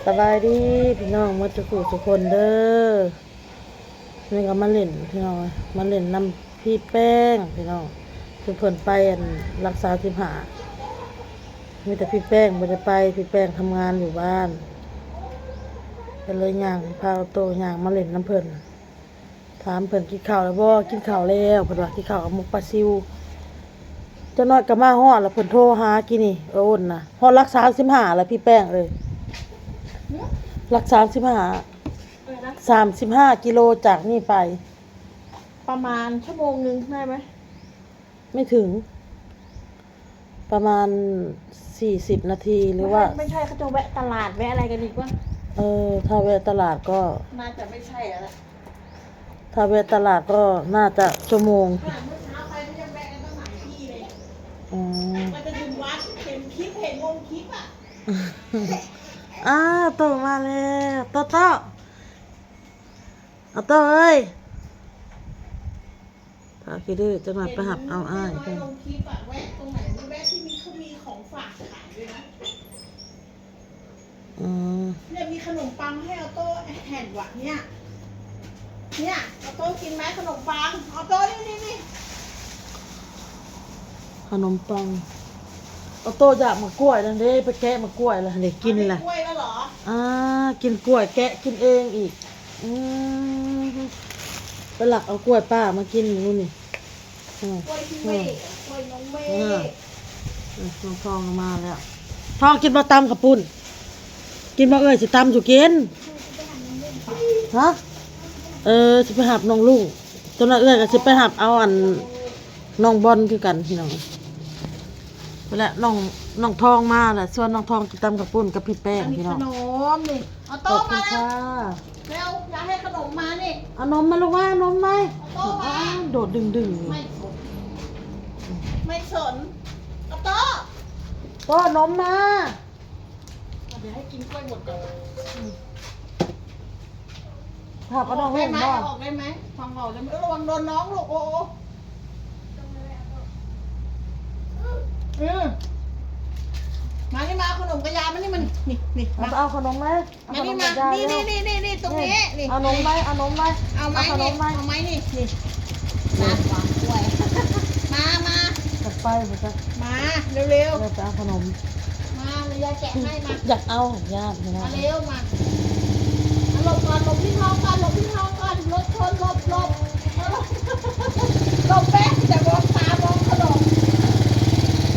ສະບາຍດີພີ່ນ້ອງໝົດທຸກຜູ້ທຸກຄົນເດີ. ນີ້ກໍມາຫຼິ້ນພີ່ນ້ອງເອີຍ ມາຫຼິ້ນນຳພີ່ແປ້ງພີ່ນ້ອງ ຄືເພິ່ນໄປອັນລັກຊາວສິບຫ້າ ມີແຕ່ພີ່ແປ້ງບໍ່ໄດ້ໄປ ພີ່ແປ້ງທຳງານຢູ່ບ້ານ ກໍເລີຍຍ່າງ ພາໂຕຍ່າງມາຫຼິ້ນນຳເພິ່ນ. ຖາມເພິ່ນກິນເຂົ້າແລ້ວບໍ່ ກິນເຂົ້າແລ້ວ ເພິ່ນວ່າກິນເຂົ້າກັບໝົກປາຊິວ. ຈັກໜ້ອຍກໍມາຮອດລະ ເພິ່ນໂທຫາກີ້ນີ້ ເອີ ໂອນນະ ຮອດຫຼັກສາມສິບຫ້າລະ ພີ່ແປ້ງເອີຍ ຫຼັກສາມສິບຫ້າ ເອີນະ ສາມສິບຫ້າກິໂລຈາກນີ້ໄປ ປະມານຊົ່ວໂມງໜຶ່ງໄດ້ໄໝ? ໄມ່ເຖິງ ປະມານສີ່ສິບນາທີ ຫຼືວ່າ ໄມ່ ໄມ່ໃຊ່ ເຂົາຈະແວະຕະຫຼາດແວະອະໄລກັນອີກວະ? ເອີ ຖ້າແວະຕະຫຼາດກໍ ໜ້າຈະໄມ່ໃຊ່ແລ້ວແຫຼະ ຖ້າແວະຕະຫຼາດກໍໜ້າຈະຊົ່ວໂມງ ຂະໜາດມື້ເຊົ້າໄປກໍຍັງແວະກັນຕັ້ງຫຼາຍທີ່ເລີຍ ອືມ ກວ່າຈະເຖິງວັດ ເຫັນຄລິບ ເຫັນລົງຄລິບອະ ອ້າວ ໂຕມາແລ້ວ ໂຕ ໂຕ ອາໂຕເອີຍ ຖ້າຂີ້ດື້ ຈັກໜ້ອຍໄປຮັບເອົາອ້າຍເພິ່ນ ເຫັນນ້ອງລງຄລິບອະ ແວະຕົງໄຫນ ແວະທີ່ມີ ເຂົາມີຂອງຝາກຂາຍດ້ວຍນະ ອືມ ເນ່ຍ ມີຂະໜົມປັງໃຫ້ອາໂຕ້ແຜ່ນຫວານເນ່ຍ ເນ່ຍ ອາໂຕ້ກິນໄໝຂະໜົມປັງ ອາໂຕ້ ນີ້ໆໆ ຂະໜົມປັງ ອາໂຕ້ຢາກໝາກກ້ວຍນັ້ນເດ້ ໄປແກະໝາກກ້ວຍລະເດ້ ກິນລະ ກິນກ້ວຍລະເຫລອ? ອ່າ ກິນກ້ວຍ ແກະກິນເອງອີກ ອືມ ໄປລັກເອົາກ້ວຍປ່າມາກິນມື້ນີ້ ອືມ ກ້ວຍທີ່ເມກ ອືມ ກ້ວຍນ້ອງເມກ ອືມ ນ້ອງທອງມາແລ້ວ ທອງກິນບໍ່ຕຳເຂົ້າປຸ້ນ ກິນບໍ່ ເອື້ອຍຊິຕຳສູ່ກິນ ຮະ ເອີ ຊິໄປຮັບນ້ອງລຸງ ຕອນນັ້ນເອື້ອຍກໍຊິໄປຮັບເອົາອັນ ນ້ອງບອນຄືກັນພີ່ນ້ອງ ພຸ້ນແຫຼະ ນ້ອງ ນ້ອງທອງມາແຫຼະ ຊວນນ້ອງທອງກິນຕຳເຂົ້າປຸ້ນກັບພີ່ແປ້ງ ອັນນີ້ ພີ່ນ້ອງ ຂະໜົມນີ້ ເອົາໂຕມາແລ້ວ ເຮັດຂະໜົມມານີ້ ເອົານົມມາລູກມາ ເອົານົມມາ ເອົາໂຕມາ ອ້າ ໂດດດຶງໆ ໄມ້ສົນ ໄມ້ສົນ ເອົາໂຕ ໂຕນົມມາ ດຽວໃຫ້ກິນກ້ວຍໝົດກ່ອນ ອືມ ຖ້າບໍ່ຕ້ອງ ອອກໄດ້ໄໝ? ອອກໄດ້ໄໝ? ຟັງເວົ້າໄດ້ໄໝ? ເອີ ລະວັງໂດນນ້ອງລູກ ໂອ້ ໂອ້ ເອີ ມານີ້ມາ ເອົາຂະໜົມກັບຢາມານີ້ ມານີ້ ນີ້ ນີ້ ມາ ເອົາຂະໜົມມາ ມານີ້ມາ ເອົາຂະໜົມກັບຢາ ນີ້ ເນາະ ນີ້ ນີ້ ນີ້ ນີ້ ຕົງນີ້ ນີ້ ນີ້ ເອົານົມໄວ້ ເອົານົມໄວ້ ເອົາໄມ້ນີ້ ເອົາຂະໜົມໄວ້ ເອົາໄມ້ນີ້ ນີ້ ຕາມວາງກ້ວຍ ມາ ມາ ຢາກໄປບໍ່ຈັກ ມາເລັວໆ ເອີ ໄປເອົາຂະໜົມ ມາ ລະຍາຍແກະໃຫ້ ມາ ຢາກເອົາ ຢ້ານພີ່ນ້ອງ ມາເລັວ ມາ ມາຫຼົບກ່ອນ ຫຼົບພີ່ນ້ອງກ່ອນ ຫຼົບພີ່ນ້ອງກ່ອນ ຫຼົບຄົນ ຫຼົບ ຫຼົບ ເອີ ຫຼົບແປ້ງ ແຕ່ມອງຕາມອງຂະໜົມ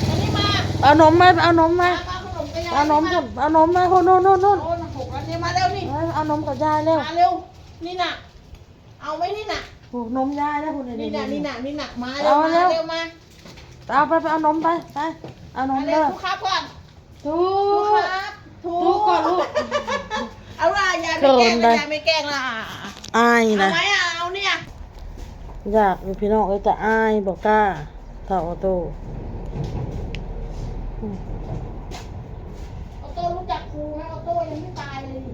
ມານີ້ມາ ເອົານົມມາ ເອົານົມມາ ມາ ມາ ເອົາຂະໜົມໄປ ເອົານົມ ເອົານົມມາ ໂນ່ນ ໂນ່ນ ໂນ່ນ ໂອ້ ໜັກຫົກແລ້ວນີ້ ມາແລ້ວນີ້ ເອີ ເອົານົມກັບຢາຍແລ້ວ ມາເລັວ ນີ້ນະ ເອົາໄວ້ນີ້ນະ ໂອ້ ນົມຢາຍແລ້ວພຸ້ນ ນີ້ນະ ນີ້ນະ ນີ້ນະ ມາ ເອົາແລ້ວ ເອົາແລ້ວ ມາ ເອົາໄປ ໄປເອົານົມໄປ ໄປ ເອົານົມເດີ ມາເລັວ ທຸກຄາບກ່ອນ ທຸກ ທຸກຄາບ ທຸກ ທຸກກ່ອນລູກ ເອົາລະ ຢາຍໄປແກ້ງລະ ຢາຍໄປແກ້ງລະ ອາຍນະ ເອົາໄວ້ອະ ເອົານີ້ອະ ຢາກຢູ່ພີ່ນ້ອງເອີຍ ແຕ່ອາຍບໍ່ກ້າ ເຖົ້າອອໂຕ້ ອືມ ອອໂຕ້ຮູ້ຈັກປູໄໝ? ອອໂຕ້ຍັງບໍ່ຕາຍເລີຍນີ້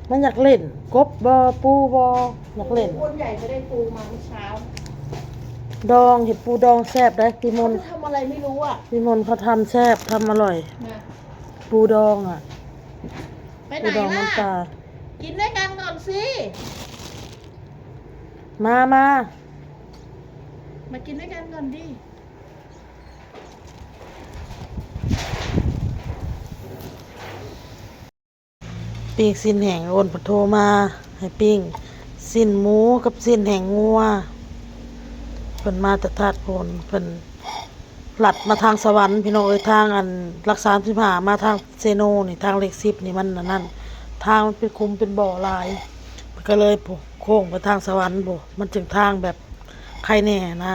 ມັນຢາກຫຼິ້ນ ກົບບໍ່ ປູບໍ່ ຢາກຫຼິ້ນ ອ້ວນໃຫຍ່ກໍໄດ້ປູມາມື້ເຊົ້າ ດອງ ເຫັດປູດອງແຊບເດ້ ພີ່ມົນ ເຂົາຈະທຳອະໄລໄມ່ຮູ້ອະ ພີ່ມົນເຂົາທຳແຊບ ທຳອະລ່ອຍ ນະ ປູດອງອະ ໄປໄຫນລະ ປູດອງນ້ຳປາ ກິນດ້ວຍກັນກ່ອນຊິ ມາ ມາ ມາກິນດ້ວຍກັນກ່ອນຕິ. ປີ້ງຊີ້ນແຫ້ງ ໂອນເພິ່ນໂທມາໃຫ້ປີ້ງຊີ້ນໝູກັບຊີ້ນແຫ້ງງົວ ເພິ່ນມາແຕ່ທາດໂພນ ເພິ່ນລັດມາທາງສະຫວັນ ພີ່ນ້ອງເອີຍ ທາງອັນຫຼັກສາມສິບຫ້າ ມາທາງເຊໂນນີ້ ທາງເລກສິບນີ້ມັນອັນນັ້ນ ທາງມັນເປັນຂຸມເປັນບໍ່ຫຼາຍ ເພິ່ນກໍເລີຍໂຄ້ງໄປທາງສະຫວັນພຸ້ນ ມັນຈຶ່ງທາງແບບໄຄແນ່ນະ.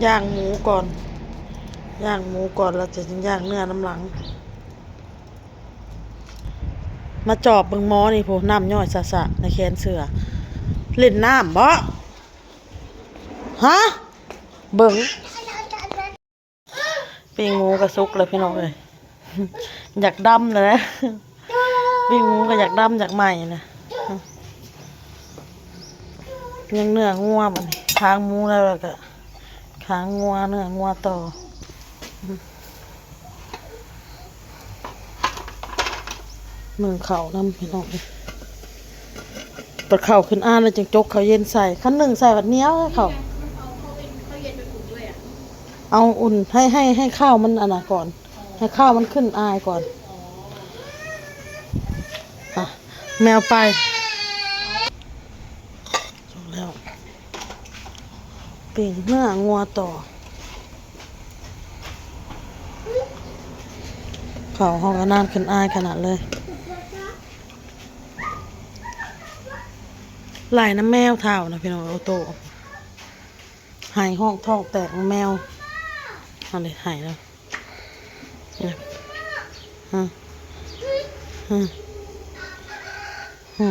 ຍ່າງໝູກ່ອນ ຍ່າງໝູກ່ອນ ແລ້ວຈະຍ່າງເນື້ອນຳຫຼັງ. ມາຈອບເບິ່ງໝໍນີ້ພຸ້ນ ນ້ຳຍ້ອຍສະໆ ໃນແຂນເສື້ອ ຫຼິ້ນນ້ຳບໍ? ຮະ? ເບິ່ງ. ປີ້ງໝູກໍສຸກແລ້ວພີ່ນ້ອງເອີຍ ຢາກດຳແລ້ວນະ ປີ້ງໝູກໍຢາກດຳຢາກໄໝ້ນະ ຍັງເນື້ອງົວບັດນີ້ ຄາງໝູແລ້ວ ແລ້ວກໍຄາງງົວ ເນື້ອງົວຕໍ່. ໜຶ້ງເຂົ້ານຳພີ່ນ້ອງ ບັດເຂົ້າຂຶ້ນອ່ານແລ້ວຈຶ່ງຈົກເຂົ້າເຢັນໃສ່ ຄັນໜຶ້ງໃສ່ບັດໜຽວເຂົ້າ ເອົາອຸ່ນ ໃຫ້ ໃຫ້ ໃຫ້ເຂົ້າມັນອັນນັ້ນກ່ອນ ໃຫ້ເຂົ້າມັນຂຶ້ນອ່ານກ່ອນ ອ່ະ ແມວໄປ ສຸກແລ້ວ ປີ້ງເນື້ອງົວຕໍ່ ເຂົ້າເຮົາກໍນານຂຶ້ນອາຍຂະໜາດເລີຍ ໄຫຼນຳແມວທ້າວນະພີ່ນ້ອງ ໂອໂຕ ໄຫ້ຮ້ອງທ້ອງແຕກນຳແມວ ອັນນີ້ໄຫ້ນະ ຮະ ຮະ ຮະ.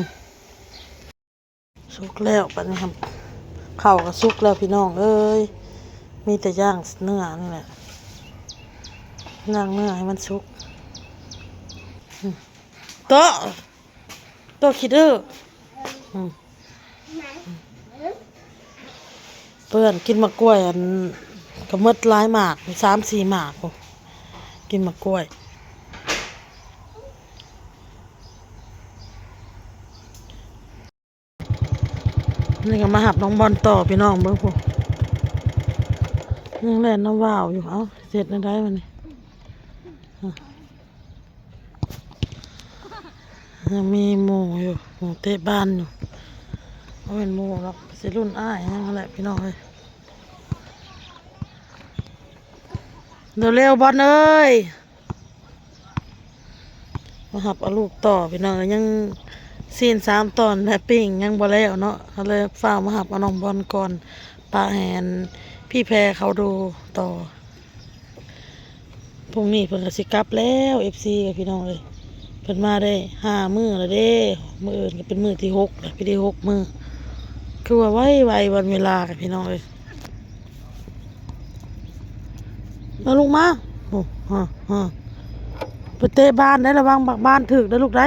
ສຸກແລ້ວບັດນີ້ ເຂົ້າກໍສຸກແລ້ວພີ່ນ້ອງເອີຍ ມີແຕ່ຍ່າງເນື້ອນີ້ແຫຼະ ຍ່າງເນື້ອໃຫ້ມັນສຸກ ໂຕະ ໂຕະຂີ້ດື້ ເພື່ອນກິນໝາກກ້ວຍ ອັນ ກໍໝົດຫຼາຍໝາກ ສາມສີ່ໝາກພຸ້ນ ກິນໝາກກ້ວຍ. ນີ້ກໍມາຮັບນ້ອງບອນຕໍ່ພີ່ນ້ອງເບິ່ງພຸ້ນ ຍັງແລ່ນນຳວາວຢູ່ ເອົ້າ ເຮັດແນວໃດບັດນີ້ ຍັງມີໝູ່ຢູ່ ໝູ່ເຕະບານຢູ່ ບໍ່ແມ່ນໝູ່ດອກ ຊິລຸ້ນອ້າຍຫຍັງຫັ້ນແຫຼະພີ່ນ້ອງເອີຍ ເລັວໆ ບອນເອີຍ. ມາຮັບເອົາລູກຕໍ່ພີ່ນ້ອງ ຍັງຊີ້ນສາມຕອນແລະປີ້ງຍັງບໍ່ແລ້ວເນາະ ກໍເລີຍຟ້າວມາຮັບເອົານ້ອງບອນກ່ອນ ປະໃຫ້ອັນພີ່ແພເຂົາດູຕໍ່ ພລຸ່ງນີ້ເພິ່ນກໍຊິກັບແລ້ວ ເອັຟຊີ ພີ່ນ້ອງເອີຍ ເພິ່ນມາໄດ້ຫ້າມື້ແລ້ວເດ້ ມື້ອື່ນກໍເປັນມື້ທີຫົກແລ້ວ ໄປໄດ້ຫົກມື້ ຄືວ່າໄວໆ ວັນເວລາກັນພີ່ນ້ອງເອີຍ. ມາລູກມາ ໂອ້ ຮະ ຮະ ໄປເຕະບານໄດ້ ລະວັງບັກບານຖືກເດີລູກໄດ.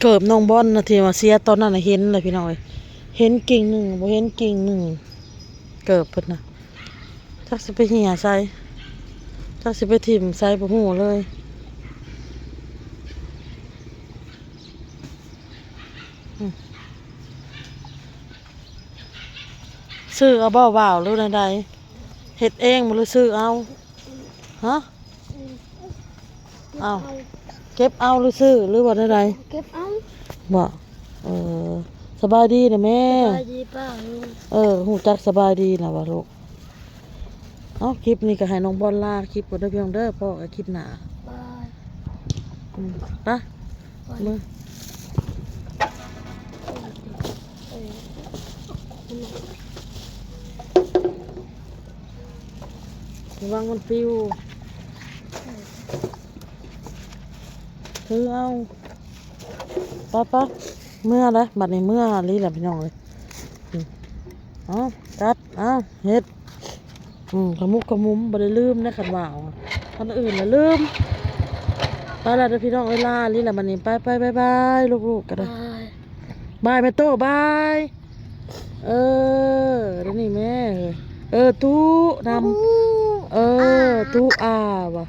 ເກີບນ້ອງບອນນະ ທີ່ວ່າເສຍຕອນນັ້ນນະ ເຫັນແຫຼະພີ່ນ້ອງເອີຍ ເຫັນກິ່ງໜຶ່ງ ບໍ່ເຫັນກິ່ງໜຶ່ງ ເກີບເພິ່ນນະ ຈັກຊິໄປເຫຍໃສ ຈັກຊິໄປຖິ້ມໃສ ບໍ່ຮູ້ເລີຍ. ຊື້ເອົາບໍ່ ບ່າວ ຫຼືແນວໃດ? ເຮັດເອງບໍ່ ຫຼືຊື້ເອົາ? ຮະ? ເອົາ ເກັບເອົາ ຫຼືຊື້ ຫຼືວ່າແນວໃດ? ເກັບເອົາ ບໍ່? ເອີ ສະບາຍດີນະແມ່ ສະບາຍດີປ້າລຸງ ເອີ ຮູ້ຈັກສະບາຍດີນະວ່າລູກ. ເອົ້າ ຄລິບນີ້ກໍໃຫ້ນ້ອງບອນລາຄລິບກ່ອນເດີພີ່ນ້ອງເດີ ພໍ້ກັນຄລິບໜ້າ ບາຍ ອືມ ໄປ ບາຍ ເມືອ ລະວັງມັນປິວ ຖືເອົາ ໄປໆ ເມືອລະ ບັດນີ້ເມືອອີ່ຫຼີລະພີ່ນ້ອງເອີຍ ອືມ ເອົາ ກັດ ເອົາ ເຮັດ ອືມ ຂະມຸກຂະມຸມ ບໍ່ໄດ້ລືມນະ ຄັນວ່າ ຄັນອື່ນລະລືມ ໄປລະເດີພີ່ນ້ອງເອີຍ ລາລີ້ລະບັດນີ້ ໄປໆ ບາຍບາຍ ລູກໆ ກໍໄດ້ ບາຍ ບາຍແມ່ໂຕ້ ບາຍ ເອີ ດຽວນີ້ແມ່ ເອີ ຕູ້ນຳ ຕູ້ ເອີ ອາ ຕູ້ອາວ່າ